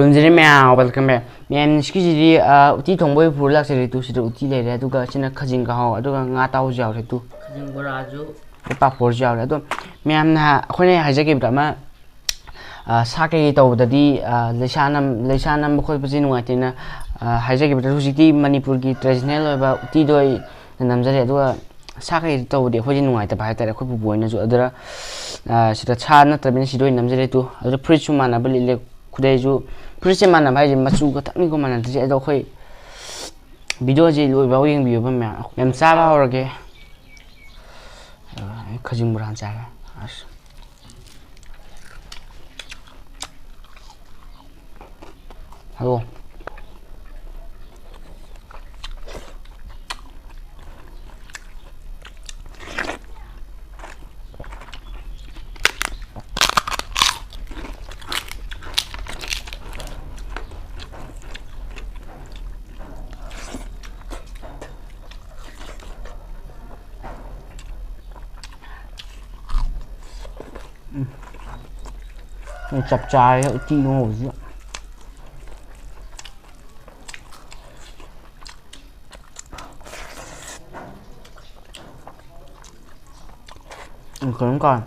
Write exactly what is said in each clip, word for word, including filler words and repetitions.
ꯈꯨꯔꯨꯝꯖꯔꯤ ꯃꯌꯥꯝ, welcome back꯫ ꯃꯌꯥꯝ, ꯉꯁꯤꯒꯤꯁꯤꯗꯤ, ꯑ, ꯎꯇꯤ ꯊꯣꯡꯕ ꯑꯣꯏ ꯄꯨꯔ ꯂꯥꯛꯆꯔꯦ꯫ ꯇꯨ, ꯁꯤꯗ ꯎꯇꯤ ꯂꯩꯔꯦ, ꯑꯗꯨꯒ ꯁꯤꯅ ꯈꯖꯤꯡ ꯀꯥꯡꯍꯧ, ꯑꯗꯨꯒ ꯉꯥ ꯑꯇꯥꯎꯕꯁꯨ ꯌꯥꯎꯔꯦ꯫ ꯇꯨ, ꯈꯖꯤꯡ ꯕꯣꯔꯥꯁꯨ꯫ ꯄꯥꯐꯣꯔꯁꯨ ꯌꯥꯎꯔꯦ꯫ ꯑꯗꯣ ꯃꯌꯥꯝꯅ ꯑꯩꯈꯣꯏꯅ ꯍꯥꯏꯖꯈꯤꯕꯗ ꯑꯃ, ꯑ, ꯁꯥ ꯀꯩꯀꯩ ꯇꯧꯕꯗꯗꯤ, ꯑ, ꯂꯩꯁꯥ ꯅꯝ-, ꯂꯩꯁꯥ ꯅꯝꯕ ꯈꯣꯠꯄꯁꯦ ꯅꯨꯡꯉꯥꯏꯇꯦꯅ, ꯑ, ꯍꯥꯏꯖꯈꯤꯕꯗ, ꯍꯧꯖꯤꯛꯇꯤ ꯃꯅꯤꯄꯨꯔꯒꯤ traditional ꯑꯣꯏꯕ ꯎꯇꯤꯗꯣ ꯑꯩ ꯅꯝꯖꯔꯦ꯫ ꯑꯗꯨꯒ ꯁꯥ ꯀꯩꯀꯩ ꯇꯧꯕꯗꯤ ꯑꯩꯈꯣꯏꯗꯤ ꯅꯨꯡꯉꯥꯏꯇꯕ ꯍꯥꯏꯇꯥꯔꯦ, ꯑꯩꯈꯣꯏ ꯄꯨꯄꯨ ꯍꯣꯏꯅꯁꯨ꯫ ꯑꯗꯨꯗ, ꯑ, ꯁꯤꯗ ꯁꯥ ꯅꯠꯇ꯭ꯔꯕꯅꯤꯅ ꯁꯤꯗ ꯑꯣꯏꯅ ꯅꯝꯖꯔꯦ꯫ ꯇꯨ, ꯑꯗꯨꯗ ꯐꯨꯔꯤꯠꯁꯨ ꯃꯥꯟꯅꯕ ꯂꯤꯠꯂꯦ, ꯈꯨꯗꯩꯁꯨ꯫ ꯐꯨꯔꯤꯠꯁꯦ ꯃꯥꯟꯅꯕ ꯍꯥꯏꯁꯦ ꯃꯆꯨ ꯈꯛꯇꯪꯅꯤꯀꯣ ꯃꯥꯟꯅꯗ꯭ꯔꯤꯁꯦ꯫ ꯑꯗꯣ ꯑꯩꯈꯣꯏ videoꯁꯦ ꯂꯣꯏꯐꯥꯎ ꯌꯦꯡꯕꯤꯌꯨꯕ ꯃꯌꯥꯝ꯫ ꯌꯥꯝ ꯆꯥꯕ ꯍꯧꯔꯒꯦ꯫ ꯑ, ꯑꯩ ꯈꯖꯤꯡ ꯕꯣꯔꯥ ꯆꯥꯒꯦ꯫ ꯑꯁ꯫ ꯍꯜꯂꯣ꯫ ꯎꯝ꯫ ꯆꯞ ꯆꯥꯔꯦ ꯎꯇꯤ ꯉꯧꯕꯁꯤꯗ꯫ ꯎꯝ, ꯀꯩꯅꯣꯝ ꯀꯥꯎꯔꯦ꯫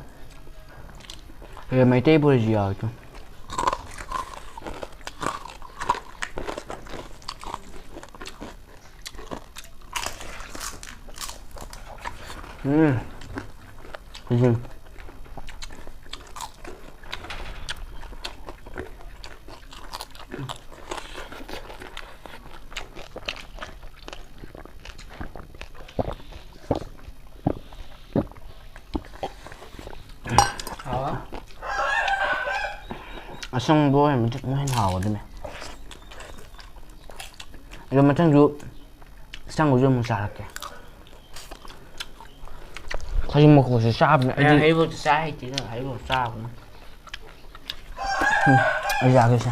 ꯁꯤꯗ ꯃꯩꯇꯩ ꯕꯣꯔꯤꯁꯨ ꯌꯥꯎꯋꯦ ꯇꯨ꯫ ꯎꯝ꯫ ꯎꯝ꯫ ꯍꯥꯎꯋꯦ꯫ ꯑꯁꯪꯕ ꯑꯣꯏꯔꯝꯃꯗꯤ ꯑꯃꯨꯛ ꯍꯦꯟꯅ ꯍꯥꯎꯒꯗꯕꯅꯦ꯫ ꯑꯗꯣ ꯃꯊꯪꯁꯨ ꯑꯁꯪꯕꯁꯨ ꯑꯃꯨꯛ ꯆꯥꯔꯛꯀꯦ꯫ ꯈꯖꯤꯡ ꯃꯀꯨꯁꯦ ꯆꯥꯕꯅꯦ ꯑꯩꯗꯤ꯫ ꯍꯩꯕꯣꯞꯇꯤ ꯆꯥ ꯍꯩꯇꯦꯗ, ꯍꯩꯕꯣꯞ ꯆꯥꯕꯅꯦ꯫ ꯎꯝ, ꯑꯩ ꯆꯥꯒꯦꯁꯦ꯫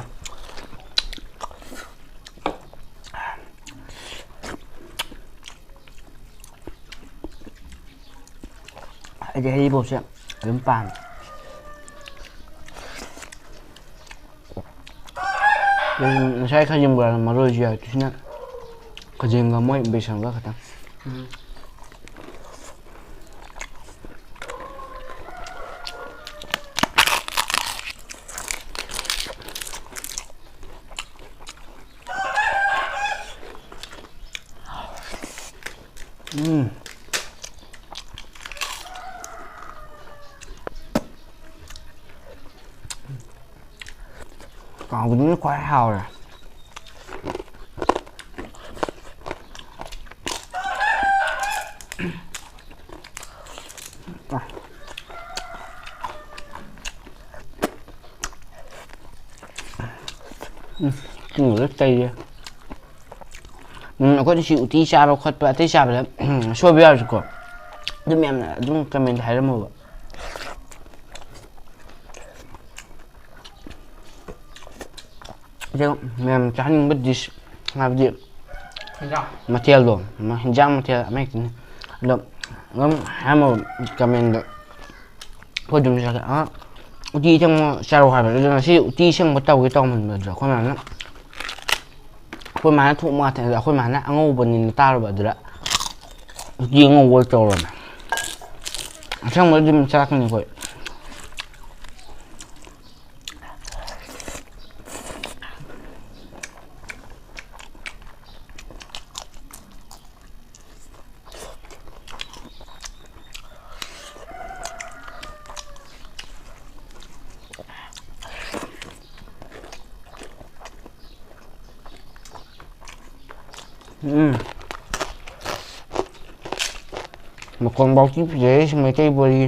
ꯑꯩꯗꯤ ꯍꯩꯔꯤꯕꯣꯞꯁꯦ ꯑꯗꯨꯝ ꯄꯥꯝꯃꯦ꯫ ꯉꯁꯥꯏ ꯈꯖꯤꯡ ꯕꯣꯔꯥꯗ ꯃꯔꯣꯏꯁꯨ ꯌꯥꯎꯏ꯫ ꯁꯤꯅ ꯈꯖꯤꯡꯒ ꯃꯣꯏ ꯕꯦꯁꯟꯒ ꯈꯛꯇꯪ꯫ ꯎꯝ꯫ ꯀꯥꯡꯍꯧꯗꯨꯅ ꯈ꯭ꯋꯥꯏ ꯍꯥꯎꯔꯦ꯫ ꯎꯝ, ꯆꯤꯡꯗꯨꯗ ꯇꯩꯔꯦ꯫ ꯎꯝ, ꯑꯩꯈꯣꯏꯅ ꯁꯤ ꯎꯇꯤ ꯆꯥꯕ ꯈꯣꯠꯄ ꯑꯇꯩ ꯆꯥꯕꯗ, ꯎꯝ, ꯁꯣꯏꯕ ꯌꯥꯎꯔꯁꯨꯀꯣ, ꯑꯗꯨꯝ ꯌꯥꯝꯅ ꯑꯗꯨꯝ comment ꯍꯥꯏꯔꯝꯃꯣꯕ꯫ ꯑꯗꯣ ꯃꯌꯥꯝ ꯆꯥꯍꯟꯅꯤꯡꯕ dish ꯍꯥꯏꯕꯗꯤ ꯍꯤꯟꯖꯥꯡ꯫ ꯃꯊꯦꯜꯗꯣ, ꯃ-, ꯍꯤꯟꯖꯥꯡ ꯃꯊꯦꯜ ꯑꯃ ꯍꯦꯛꯇꯅꯤ꯫ ꯑꯗꯣ ꯑꯗꯨꯝ ꯍꯥꯏꯔꯝꯃꯣꯕ commentꯗ꯫ ꯑꯩꯈꯣꯏ ꯑꯗꯨꯝ ꯆꯥꯒꯦ꯫ ꯑ, ꯎꯇꯤ ꯑꯁꯪꯕ ꯆꯥꯔꯛꯑꯣ ꯍꯥꯏꯕꯅꯦ꯫ ꯑꯗꯣ ꯉꯁꯤ ꯎꯇꯤ ꯑꯁꯪꯕ ꯇꯧꯒꯦ ꯇꯧꯔꯝꯕꯗꯣ ꯑꯩꯈꯣꯏ ꯃꯥꯅ, ꯑꯩꯈꯣꯏ ꯃꯥꯅ ꯊꯣꯡꯕ ꯉꯥꯛꯇꯅꯦ꯫ ꯑꯗꯣ ꯑꯩꯈꯣꯏ ꯃꯥꯅ ꯑꯉꯧꯕꯅꯤꯅ ꯇꯥꯔꯨꯕ ꯑꯗꯨꯗ ꯎꯇꯤ ꯑꯉꯧꯕ ꯑꯣꯏꯅ ꯇꯧꯔꯝꯃꯦ꯫ ꯑꯁꯪꯕꯗꯤ ꯑꯗꯨꯝ ꯆꯥꯔꯛꯀꯅꯤ ꯑꯩꯈꯣꯏ꯫ ꯎꯝ꯫ ꯃꯈꯣꯟ ꯐꯥꯎꯇꯤ ꯐꯖꯩ ꯁꯤ ꯃꯩꯇꯩ ꯕꯣꯔꯤ꯫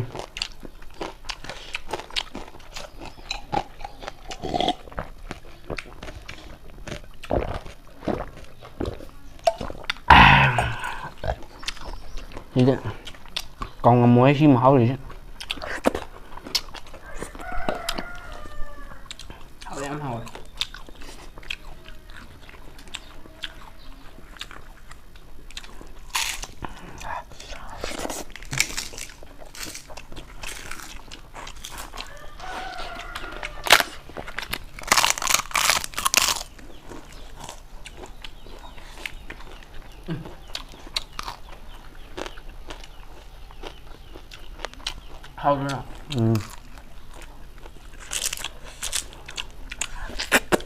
ꯁꯤꯗ ꯀꯥꯎꯉꯝꯃꯣꯏ ꯁꯤ ꯃꯍꯥꯎꯁꯤꯗꯤ꯫ ꯍꯥꯎꯋꯦ, ꯌꯥꯝ ꯍꯥꯎꯋꯦ꯫ ꯍꯥꯎꯗ꯭ꯔꯣ? ꯎꯝ꯫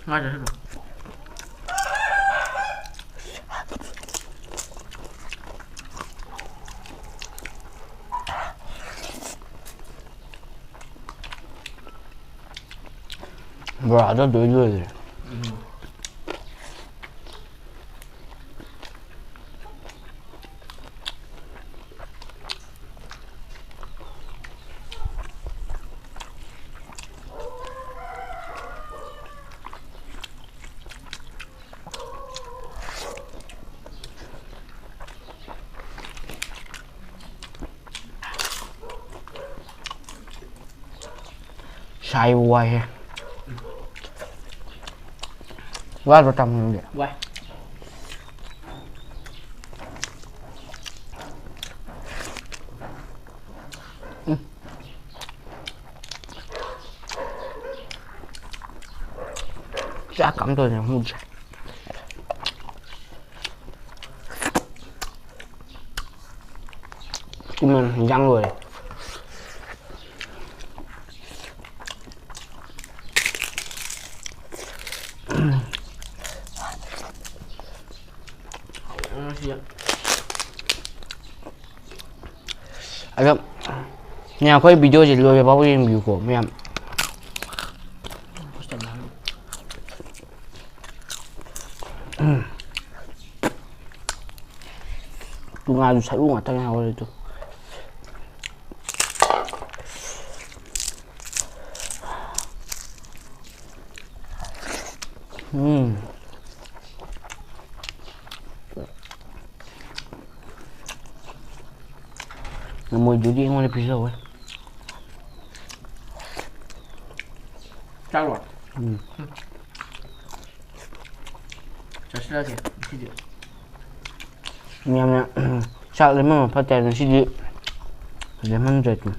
ꯉꯥ ꯆꯥꯁꯤꯜꯂꯣ꯫ ꯕꯣꯔꯥꯗꯣ ꯂꯣꯏ ꯂꯣꯏꯔꯦ꯫ ꯎꯝ꯫ ꯁꯥꯏꯕ ꯋꯥꯏꯍꯦ꯫ ꯋꯥꯗ꯭ꯔꯣ ꯇꯥꯃꯣ ꯅꯪꯗꯤ? ꯋꯥꯏ꯫ ꯎꯝ꯫ ꯆꯥꯛꯀ ꯑꯝ ꯇꯧꯗꯅ ꯍꯨꯝꯁꯦ꯫ ꯏꯃꯥ, ꯍꯤꯟꯖꯥꯡ ꯂꯣꯏꯔꯦ꯫ ꯑꯗꯣ, ꯃꯌꯥꯝ, ꯑꯩꯈꯣꯏ video ꯁꯦ ꯂꯣꯏꯕ ꯐꯥꯎꯕ ꯌꯦꯡꯕꯤꯌꯨꯀꯣ, ꯃꯌꯥꯝ꯫ ꯇꯨ ꯉꯥꯁꯨ ꯁꯔꯨ ꯉꯥꯛꯇ ꯉꯥꯏꯍꯧꯔꯦ ꯇꯨ꯫ ꯎꯝ꯫ ꯃꯣꯏꯗꯨꯗꯤ ꯑꯩꯉꯣꯟꯗ ꯄꯤꯖꯧꯋꯦ꯫ ꯆꯥꯔꯣ? ꯎꯝ꯫ ꯆꯥꯁꯤꯜꯂꯒꯦ ꯉꯁꯤꯗꯤ꯫ ꯃꯌꯥꯝꯅ ꯆꯥꯛ ꯂꯦꯝꯍꯟꯕ ꯐꯠꯇꯦ ꯍꯥꯏꯗꯅ ꯉꯁꯤꯗꯤ ꯂꯦꯝꯍꯟꯗ꯭ꯔꯦ ꯑꯗꯨꯝ꯫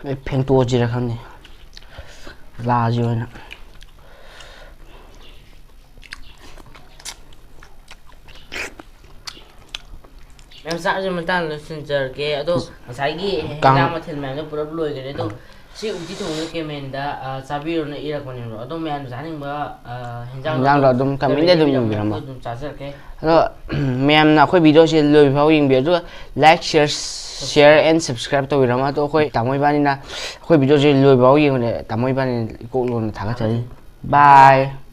ꯑꯩ ꯐꯦꯡꯇꯣꯛꯑꯁꯤꯔ ꯈꯪꯗꯦ, ꯂꯥꯁꯤ ꯑꯣꯏꯅ꯫ ꯃꯌꯥꯝ, ꯆꯥꯛꯁꯦ ꯃꯇꯥꯡꯗ ꯂꯣꯏꯁꯤꯟꯖꯔꯒꯦ꯫ ꯑꯗꯣ ꯉꯁꯥꯏꯒꯤ ꯀꯥꯡ- ꯍꯦꯟꯖꯥꯡ ꯃꯊꯦꯜ ꯃꯌꯥꯝꯗꯣ ꯄꯨꯂꯞ ꯂꯣꯏꯈ꯭ꯔꯦ꯫ ꯑꯗꯣ ꯁꯤ ꯎꯇꯤ ꯊꯣꯡꯕꯗ ꯀꯃꯦꯟꯗ, ꯑ, ꯆꯥꯕꯤꯔꯣꯅ ꯏꯔꯛꯄꯅꯦꯕ꯫ ꯑꯗꯣ ꯃꯌꯥꯝꯅ ꯆꯥꯅꯤꯡꯕ, ꯑ, ꯍꯦꯟꯖꯥꯡꯗꯣ ꯍꯦꯟꯖꯥꯡꯗꯣ ꯑꯗꯨꯝ ꯑꯗꯨꯝ comment ꯀꯃꯦꯟꯗ ꯑꯗꯨꯝ ꯏꯕꯤꯔꯝꯃꯣ, ꯏꯕꯤꯔꯝꯃꯣ꯫ ꯑꯩꯈꯣꯏ ꯑꯗꯨꯝ ꯆꯥꯖꯔꯛꯀꯦ꯫ ꯑꯗꯣ ꯃꯌꯥꯝꯅ ꯑꯩꯈꯣꯏ videoꯁꯦ ꯂꯣꯏꯕ ꯐꯥꯎ ꯌꯦꯡꯕꯤꯌꯨ, ꯑꯗꯨꯒ like, share, share and subscribe ꯇꯧꯕꯤꯔꯝꯃꯣ꯫ ꯑꯗꯣ ꯑꯩꯈꯣꯏ ꯇꯥꯃꯣ ꯏꯕꯥꯅꯤꯅ ꯑꯩꯈꯣꯏ videoꯁꯦ ꯂꯣꯏꯕ ꯐꯥꯎ ꯌꯦꯡꯕꯅꯦ, ꯇꯥꯃꯣ ꯏꯕꯥꯅꯤꯅ ꯏꯀꯣꯛ ꯂꯣꯟꯅ ꯊꯥꯒꯠꯆꯔꯤ꯫ Bye꯫